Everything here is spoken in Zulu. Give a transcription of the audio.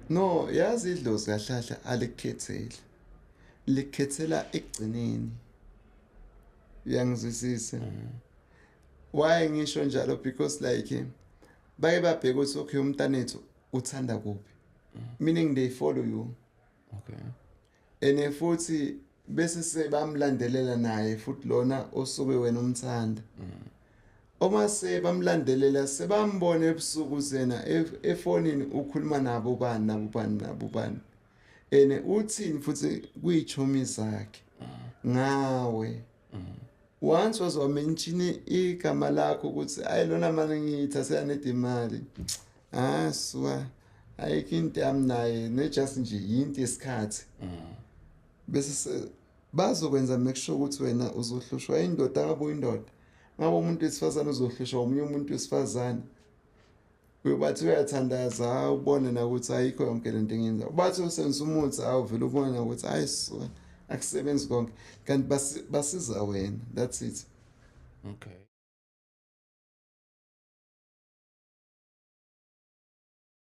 No, yazi idlozi kahle kahle alikukhetheli, likhethela ekugcineni. Uyangizwisisa? Why ngisho njalo? Because like bake babheka ukuthi, okay, umntanethu uthanda kuphi, meaning they follow you. And futhi bese sebamlandelela naye futhi lona osuke wena umthanda. Uma sebamlandelela, sebambona ebusuku sena efonini ukhuluma nabo bani, nabo bani, nabo bani, ene uthini futhi kuyichomi zakhe ngawe. Once waze wamention igama lakho ukuthi, "Ayi, lona manje ngiyithathela nedimali, ah, suka, ayikho into yami naye, ne just nje yinto yesikhathi," bese bazokwenza make sure ukuthi wena uzohlushwa indoda. Ngabe uyindoda, ngabe umuntu wesifazane, uzohlushwa omunye umuntu wesifazane. Uyobathi uyathandaza, ubone nakuthi ayikho yonke lento engiyenza. Bathi usebenzisa umuthi, awuvele ubone nakuthi hayi, suka, akusebenzi konke, kanti basiza wena. That's it. Okay.